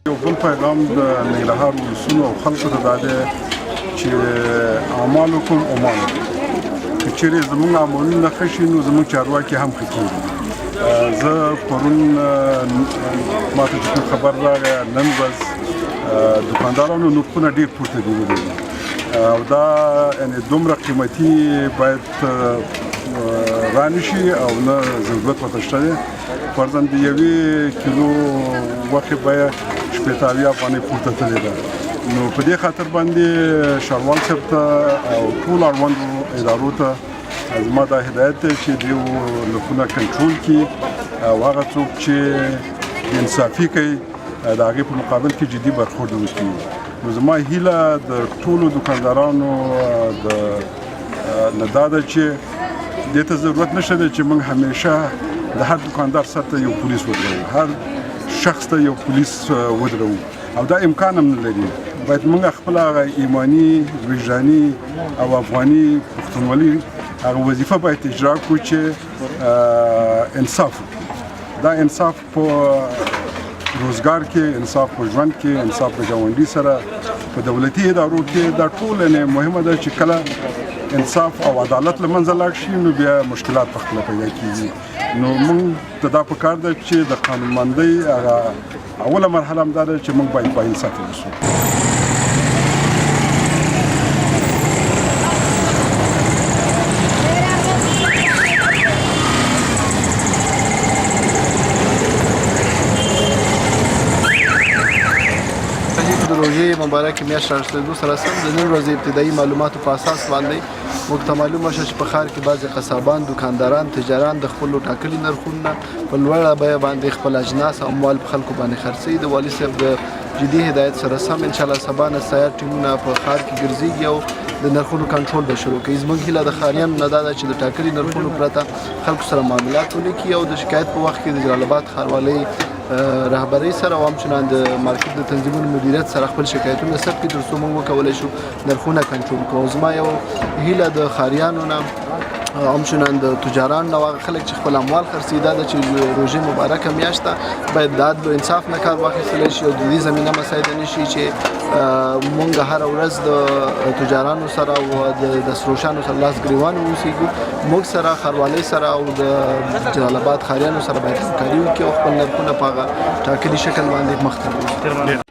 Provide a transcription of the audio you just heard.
یو بل پیغام د ننګرهار ولسونو او خلکو ته دا دی چې اعمال وکړو او مال وکړو. که چیرې زموږ عملونه ښه شي نو زموږ چارواکي هم ښه کېږي. زه پرون ماته چې کوم خبر راغی، نن ورځ دکاندارانو نرخونه ډېر پورته نیولي دي او دا یعنې دومره قیمتي باید رانشي او نه ضرورت ورته شته دی. فرضاً د یوې کیلو غوښې بیه 76 افغانۍ پورته تللې ده. نو په دې خاطر باندې ښاروال صاحب ته او ټول اړوندو ادارو ته زما دا هدایت دی چې دیو نرخونه کنټرول کړي او هغه څوک چې انصافي کوي د هغې په مقابل کې جدي برخورد وکړي. نو زما هیله د ټولو دکاندارانو د نه دا ده چې دې ته ضرورت نشته دی چې موږ همیشه د هر دکاندار سر ته یو پولیس ودروو، هر شخص ته یو پولیس ودروو او دا امکان هم نه لري. باید موږ خپله هغه ایماني، وجداني او افغاني پښتونولي هغه وظیفه باید اجرا کړو چې انصاف وکړو. دا انصاف په روزګار کې، انصاف په ژوند کې، انصاف په ګاونډي سره، په دولتي ادارو کې، دا ټول مهمه ده چې کله انصاف او عدالت له منځه لاړ شي نو بیا مشکلات په خپله پیدا کیږي. نو موږ ته دا پکار ده چې د قانونمندۍ هغه اوله مرحله هم دا ده چې موږ باید با انصافه اوسو. د روژې مبارکې میاشت رارسېدو سره سم د نن ورځې ابتدایي معلوماتو په اساس باندې موږ ته معلومه شوه چې په ښار کې بعضې قصابان، دکانداران، تجاران د خپلو ټاکلي نرخونو نه په لوړه بیه باندې خپل اجناس او اموال په خلکو باندې خرڅوي. د والي صاحب د جدي هدایت سره سم انشاءالله سبا نه سیار ټیمونه په ښار کې ګرځېږي او د نرخونو کنټرول به شروع کوي. زموږ هیله د ښاریانو نه دا ده چې د ټاکلي نرخونو پرته خلکو سره معاملات ونه کړي او د شکایت په وخت کې د جلال اباد ښاروالۍ رهبرۍ سره او همچنان د مارکیټ د تنظیمونو مدیریت سره خپل شکایتونه ثبت کړي تر څو موږ وکولی شو نرخونه کنټرول کړو. زما یو هیله د ښاریانو نه همچنان د تجارانو نه هغه خلک چې خپل اموال خرڅوي دا ده چې روژې مبارکه میاشت ده، باید د عدل و انصاف نه کار واخیستلی شي او د دې زمینه مساعده نه شي چې مونږ هره ورځ د تجارانو سره او د دستروشانو سره لاس ګریوان واوسېږو. موږ سره ښاروالۍ سره او د جلال اباد ښاریانو سره باید همکاري وکړي او خپل نرخونه په هغه ټاکلي شکل باندې مخته بوځي.